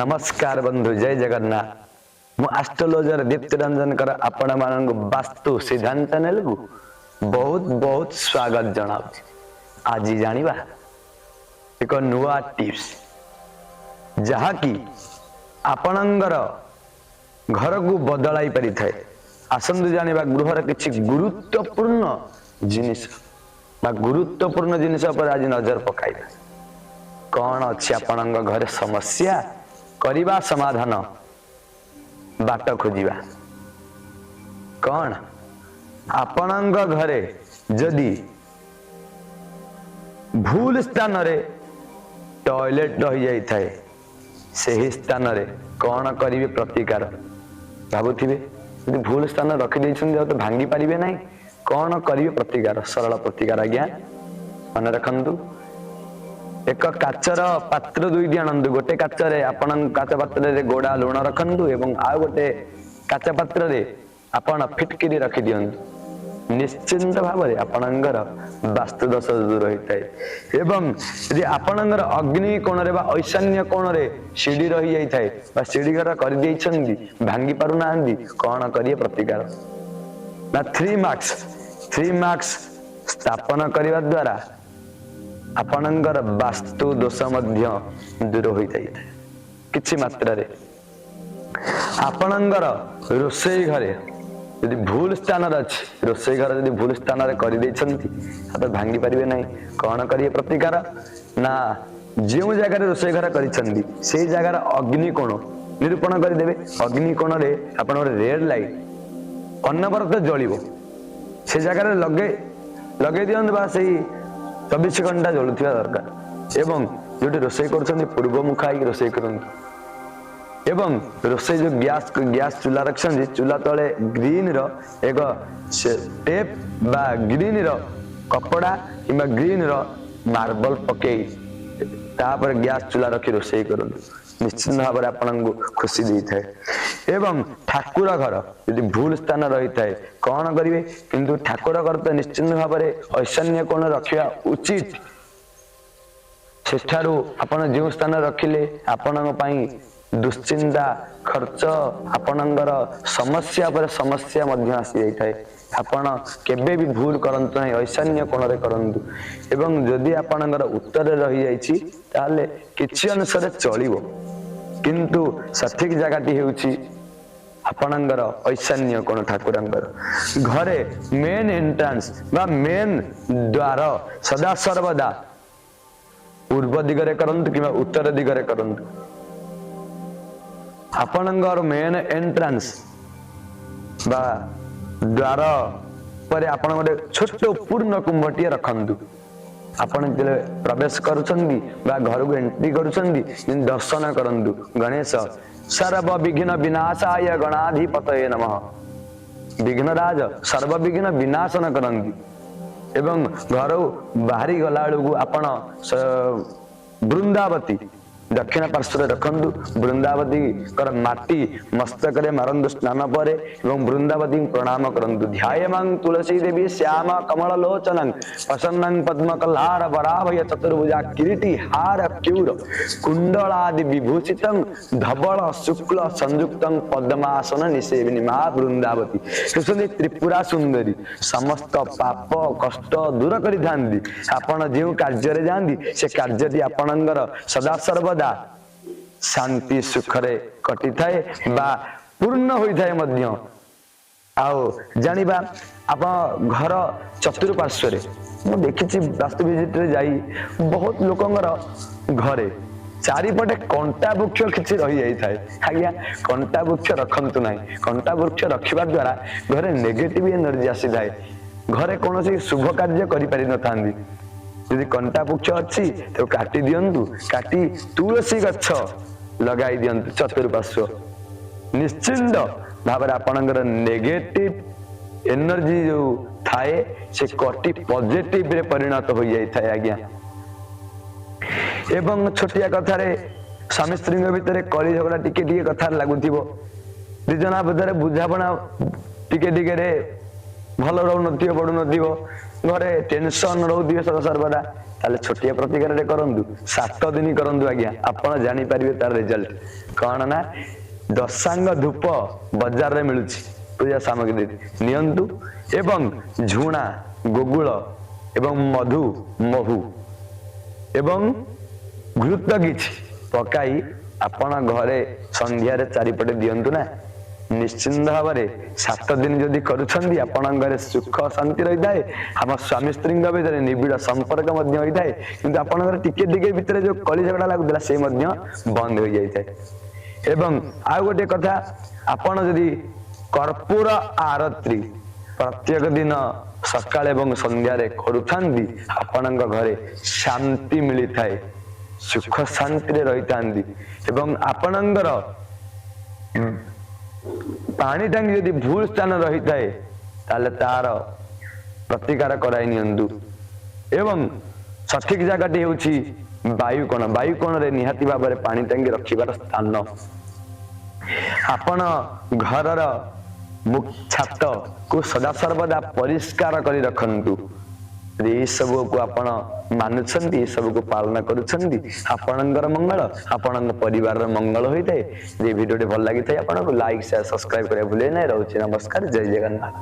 ନମସ୍କାର ବନ୍ଧୁ, ଜୟ ଜଗନ୍ନାଥ। ମୁଁ ଆଷ୍ଟ୍ରୋଲୋଜର ଦୀପ୍ତି ରଞ୍ଜନଙ୍କର ଆପଣମାନଙ୍କୁ ବାସ୍ତୁ ସିଦ୍ଧାନ୍ତ ଚ୍ୟାନେଲକୁ ବହୁତ ବହୁତ ସ୍ୱାଗତ ଜଣାଉଛି। ଆଜି ଜାଣିବା ଏକ ନୂଆ ଟିପ୍ସ, ଯାହାକି ଆପଣଙ୍କର ଘରକୁ ବଦଳାଇ ପାରିଥାଏ। ଆସନ୍ତୁ ଜାଣିବା ଗୃହର କିଛି ଗୁରୁତ୍ୱପୂର୍ଣ୍ଣ ଜିନିଷ ବା ଗୁରୁତ୍ୱପୂର୍ଣ୍ଣ ଜିନିଷ ଉପରେ ଆଜି ନଜର ପକାଇବା। କଣ ଅଛି ଆପଣଙ୍କ ଘରେ ସମସ୍ୟା, କରିବା ସମାଧାନ ବାଟ ଖୋଜିବା। କଣ ଆପଣଙ୍କ ଘରେ ଯଦି ଭୁଲ ସ୍ଥାନରେ ଟଏଲେଟ ରହିଯାଇଥାଏ, ସେହି ସ୍ଥାନରେ କଣ କରିବେ ପ୍ରତିକାର? ଭାବୁଥିବେ, ଯଦି ଭୁଲ ସ୍ଥାନ ରଖିଦେଇଛନ୍ତି ଆଉ ତ ଭାଙ୍ଗି ପାରିବେ ନାହିଁ, କଣ କରିବେ ପ୍ରତିକାର? ସରଳ ପ୍ରତିକାର ଆଜ୍ଞା, ମନେ ରଖନ୍ତୁ। ଏକ କାଚର ପାତ୍ର ଦୁଇଟି ଆଣନ୍ତୁ। ଗୋଟେ କାଚରେ ଆପଣଙ୍କ କାଚ ପାତ୍ରରେ ଗୋଡା ଲୁଣ ରଖନ୍ତୁ ଏବଂ ଆଉ ଗୋଟେ କାଚ ପାତ୍ରରେ ଆପଣ ଫିଟକିରି ରଖିଦିଅନ୍ତୁ। ନିଶ୍ଚିନ୍ତ ଭାବରେ ଆପଣଙ୍କର ବାସ୍ତୁ ଦୋଷ ଦୂର ହୋଇଥାଏ। ଏବଂ ଯଦି ଆପଣଙ୍କର ଅଗ୍ନି କୋଣରେ ବା ଐଶାନ୍ୟ କୋଣରେ ସିଡି ରହିଯାଇଥାଏ ବା ସିଡି ଘର କରିଦେଇଛନ୍ତି, ଭାଙ୍ଗି ପାରୁନାହାନ୍ତି, କଣ କରିବେ ପ୍ରତିକାର? ନା ଥ୍ରୀ ମାର୍କସ ସ୍ଥାପନ କରିବା ଦ୍ଵାରା ଆପଣଙ୍କର ବାସ୍ତୁ ଦୋଷ ମଧ୍ୟ ଦୂର ହୋଇଯାଇଥାଏ କିଛି ମାତ୍ରାରେ। ଆପଣଙ୍କର ରୋଷେଇ ଘରେ ଯଦି ଭୁଲ ସ୍ଥାନରେ ଅଛି, ରୋଷେଇ ଘର ଯଦି ଭୁଲ ସ୍ଥାନରେ କରିଦେଇଛନ୍ତି, ଆପଣ ଭାଙ୍ଗି ପାରିବେ ନାହିଁ, କଣ କରିବେ ପ୍ରତିକାର? ନା ଯେଉଁ ଜାଗାରେ ରୋଷେଇ ଘର କରିଛନ୍ତି, ସେଇ ଜାଗାର ଅଗ୍ନି କୋଣ ନିରୂପଣ କରିଦେବେ। ଅଗ୍ନି କୋଣରେ ଆପଣଙ୍କର ରେଡ୍ ଲାଇଟ୍ ଅନବରତ ଜଳିବ। ସେ ଜାଗାରେ ଲଗେଇ ଲଗେଇ ଦିଅନ୍ତୁ ବା ସେଇ 24 ଘଣ୍ଟା ଜଳୁଥିବା ଦରକାର। ଏବଂ ଯୋଉଠି ରୋଷେଇ କରୁଛନ୍ତି, ପୂର୍ବ ମୁଖା ହେଇକି ରୋଷେଇ କରନ୍ତୁ। ଏବଂ ରୋଷେଇ ଯୋଉ ଗ୍ୟାସ ଗ୍ୟାସ ଚୁଲା ରଖିଛନ୍ତି, ଚୁଲା ତଳେ ଗ୍ରୀନ ର ଏକ ଟେପ୍ ବା ଗ୍ରୀନ ର କପଡା କିମ୍ବା ଗ୍ରୀନ ର ମାର୍ବଲ ପକେଇ ତାପରେ ଗ୍ୟାସ ଚୁଲା ରଖି ରୋଷେଇ କରନ୍ତୁ। ନିଶ୍ଚିନ୍ତ ଭାବରେ ଆପଣଙ୍କୁ ଖୁସି ଦେଇଥାଏ। ଏବଂ ଠାକୁର ଘର ଯଦି ଭୁଲ ସ୍ଥାନ ରହିଥାଏ, କଣ କରିବେ? କିନ୍ତୁ ଠାକୁର ଘର ତ ନିଶ୍ଚିନ୍ତ ଭାବରେ ଐଶାନ୍ୟ କୋଣ ରଖିବା ଉଚିତ। ସେଠାରୁ ଆପଣ ଯେଉଁ ସ୍ଥାନ ରଖିଲେ, ଆପଣଙ୍କ ପାଇଁ ଦୁଶ୍ଚିନ୍ତା, ଖର୍ଚ୍ଚ, ଆପଣଙ୍କର ସମସ୍ୟା ଉପରେ ସମସ୍ୟା ମଧ୍ୟ ଆସିଯାଇଥାଏ। ଆପଣ କେବେ ବି ଭୁଲ କରନ୍ତୁ ନାହିଁ, ଐଶାନ୍ୟ କୋଣରେ କରନ୍ତୁ। ଏବଂ ଯଦି ଆପଣଙ୍କର ଉତ୍ତରରେ ରହିଯାଇଛି, ତାହେଲେ କିଛି ଅନୁସାରେ ଚଳିବ, କିନ୍ତୁ ସଠିକ ଜାଗାଟି ହେଉଛି ଆପଣଙ୍କର ଐଶାନ୍ୟ କୋଣ। ଠାକୁରଙ୍କର ଘରେ ମେନ୍ ଏଣ୍ଟ୍ରାନ୍ସ ବା ମେନ୍ ଦ୍ୱାର ସଦା ସର୍ବଦା ପୂର୍ବ ଦିଗରେ କରନ୍ତୁ କିମ୍ବା ଉତ୍ତର ଦିଗରେ କରନ୍ତୁ। ଆପଣଙ୍କର ମେନ୍ ଏଣ୍ଟ୍ରାନ୍ସ ବା ଦ୍ୱାର ପରେ ଆପଣ ଗୋଟେ ଛୋଟ ପୂର୍ଣ୍ଣ କୁମ୍ଭଟିଏ ରଖନ୍ତୁ। ଆପଣ ଯେତେବେଳେ ପ୍ରବେଶ କରୁଛନ୍ତି ବା ଘରକୁ ଏଣ୍ଟ୍ରି କରୁଛନ୍ତି, ଯେମିତି ଦର୍ଶନ କରନ୍ତୁ ଗଣେଶ। ସର୍ବ ବିଘ୍ନ ବିନାଶାୟ ଗଣାଧିପତୟେ ନମଃ। ବିଘ୍ନରାଜ ସର୍ବ ବିଘ୍ନ ବିନାଶନ କରନ୍ତି। ଏବଂ ଘରୁ ବାହାରି ଗଲା ବେଳକୁ ଆପଣ ବୃନ୍ଦାବତୀ ଦକ୍ଷିଣ ପାର୍ଶ୍ୱରେ ରଖନ୍ତୁ। ବୃନ୍ଦାବତୀଙ୍କର ମାଟି ମସ୍ତକରେ ମାରନ୍ତୁ ସ୍ନାନ ପରେ ଏବଂ ବୃନ୍ଦାବତୀଙ୍କୁ ପ୍ରଣାମ କରନ୍ତୁ। ଧ୍ୟାୟମାଂ ତୁଳସୀ ଦେବୀ ଶ୍ୟାମ କମଳ ଲୋଚନଂ ପ୍ରସନ୍ନଂ ପଦ୍ମ କଲ୍ହାର ବରାଭୟ ଚତୁର୍ଭୁଜା କିରୀଟି ହାର କେୟୁର କୁଣ୍ଡଳାଦି ବିଭୂଷିତଂ ଧବଳ ଶୁକ୍ଳ ସଂଯୁକ୍ତଂ ପଦ୍ମାସନ ନିଷେବିନୀ ମା ବୃନ୍ଦାବତୀ ହେଉଛନ୍ତି ତ୍ରିପୁରା ସୁନ୍ଦରୀ। ସମସ୍ତ ପାପ କଷ୍ଟ ଦୂର କରିଥାନ୍ତି। ଆପଣ ଯେଉଁ କାର୍ଯ୍ୟରେ ଯାଆନ୍ତି, ସେ କାର୍ଯ୍ୟଟି ଆପଣଙ୍କର ସଦା ସର୍ବଦା ଶାନ୍ତି ସୁଖରେ କଟିଥାଏ ବା ପୂର୍ଣ୍ଣ ହୋଇଥାଏ ମଧ୍ୟ। ଆଉ ଜାଣିବା, ଆପଣ ଘର ଚତୁଃପାର୍ଶ୍ୱରେ, ମୁଁ ଦେଖିଛି ବାସ୍ତୁ ଭିଜିଟରେ ଯାଇ, ବହୁତ ଲୋକଙ୍କର ଘରେ ଚାରିପଟେ କଣ୍ଟା ବୃକ୍ଷ କିଛି ରହିଯାଇଥାଏ। ଆଜ୍ଞା, କଣ୍ଟା ବୃକ୍ଷ ରଖନ୍ତୁ ନାହିଁ। କଣ୍ଟା ବୃକ୍ଷ ରଖିବା ଦ୍ଵାରା ଘରେ ନେଗେଟିଭ ଏନର୍ଜି ଆସିଥାଏ। ଘରେ କୌଣସି ଶୁଭ କାର୍ଯ୍ୟ କରିପାରିନଥାନ୍ତି। ଯଦି କଣ୍ଟା ବୃକ୍ଷ ଅଛି, ତାକୁ କାଟି ଦିଅନ୍ତୁ। କାଟି ତୁଳସୀ ଗଛ ଲଗାଇ ଦିଅନ୍ତୁ ଚତୁଃପାର୍ଶ୍ୱ। ନିଶ୍ଚିନ୍ତ ଭାବରେ ଆପଣଙ୍କର ନେଗେଟିଭ ଏନର୍ଜି ଯୋଉ ଥାଏ, ସେ କଟି ପଜିଟିଭ ରେ ପରିଣତ ହୋଇଯାଇଥାଏ ଆଜ୍ଞା। ଏବଂ ଛୋଟିଆ କଥାରେ ସ୍ୱାମୀ ସ୍ତ୍ରୀଙ୍କ ଭିତରେ କଳି ଝଗଡା ଟିକେ ଟିକେ କଥାରେ ଲାଗୁଥିବ, ଦି ଜଣ ଭିତରେ ବୁଝାମଣା ଟିକେ ଟିକେରେ ଭଲ ରହୁନଥିବ, ବଢୁନଥିବ, ଘରେ ଟେନସନ ରହୁଥିବେ ସଦା ସର୍ବଦା, ତାହେଲେ ଛୋଟିଆ ପ୍ରତିକାରରେ କରନ୍ତୁ, 7 ଦିନ କରନ୍ତୁ ଆଜ୍ଞା, ଆପଣ ଜାଣିପାରିବେ ତାର ରେଜଲ୍ଟ କଣ। ନା ଦଶାଙ୍ଗ ଧୂପ ବଜାରରେ ମିଳୁଛି ପୂଜା ସାମଗ୍ରୀ, ନିଅନ୍ତୁ ଏବଂ ଝୁଣା, ଗୋଗୁଳ ଏବଂ ମଧୁ, ମହୁ ଏବଂ ଘୃତ କିଛି ପକାଇ ଆପଣ ଘରେ ସନ୍ଧ୍ୟାରେ ଚାରିପଟେ ଦିଅନ୍ତୁ ନା। ନିଶ୍ଚିନ୍ତ ଭାବରେ 7 ଦିନ ଯଦି କରୁଛନ୍ତି, ଆପଣଙ୍କ ଘରେ ସୁଖ ଶାନ୍ତି ରହିଥାଏ, ଆମ ସ୍ୱାମୀ ସ୍ତ୍ରୀଙ୍କ ଭିତରେ ନିବିଡ଼ ସମ୍ପର୍କ ମଧ୍ୟ ହୋଇଥାଏ। କିନ୍ତୁ ଆପଣଙ୍କର ଟିକେ ଟିକେ ଭିତରେ ଯୋଉ କଳି ଝଗଡ଼ା ଲାଗୁଥିଲା, ସେ ମଧ୍ୟ ବନ୍ଦ ହୋଇଯାଇଥାଏ। ଏବଂ ଆଉ ଗୋଟେ କଥା, ଆପଣ ଯଦି କର୍ପୂର ଆରତି ପ୍ରତ୍ୟେକ ଦିନ ସକାଳେ ଏବଂ ସନ୍ଧ୍ୟାରେ କରୁଥାନ୍ତି, ଆପଣଙ୍କ ଘରେ ଶାନ୍ତି ମିଳିଥାଏ, ସୁଖ ଶାନ୍ତିରେ ରହିଥାନ୍ତି। ଏବଂ ଆପଣଙ୍କର ପାଣି ଟାଙ୍କି ଯଦି ଭୁଲ ସ୍ଥାନ ରହିଥାଏ, ତାହେଲେ ତାର ପ୍ରତିକାର କରାଇ ନିଅନ୍ତୁ। ଏବଂ ସଠିକ ଜାଗାଟି ହେଉଛି ବାୟୁକୋଣ। ବାୟୁକୋଣରେ ନିହାତି ଭାବରେ ପାଣି ଟାଙ୍କି ରଖିବାର ସ୍ଥାନ। ଆପଣ ଘରର ଛାତକୁ ସଦାସର୍ବଦା ପରିଷ୍କାର କରି ରଖନ୍ତୁ। ଏସବୁକୁ ଆପଣ ମାନୁଛନ୍ତି, ଏସବୁକୁ ପାଳନ କରୁଛନ୍ତି, ଆପଣଙ୍କର ମଙ୍ଗଳ, ଆପଣଙ୍କ ପରିବାରର ମଙ୍ଗଳ ହୋଇଥାଏ। ଯେ ଭିଡ଼ିଓଟି ଭଲ ଲାଗିଥାଏ ଆପଣଙ୍କୁ, ଲାଇକ୍, ସେୟାର, ସବସ୍କ୍ରାଇବ କରିବା ଭୁଲିବେ ନାହିଁ। ରହୁଛି, ନମସ୍କାର, ଜୟ ଜଗନ୍ନାଥ।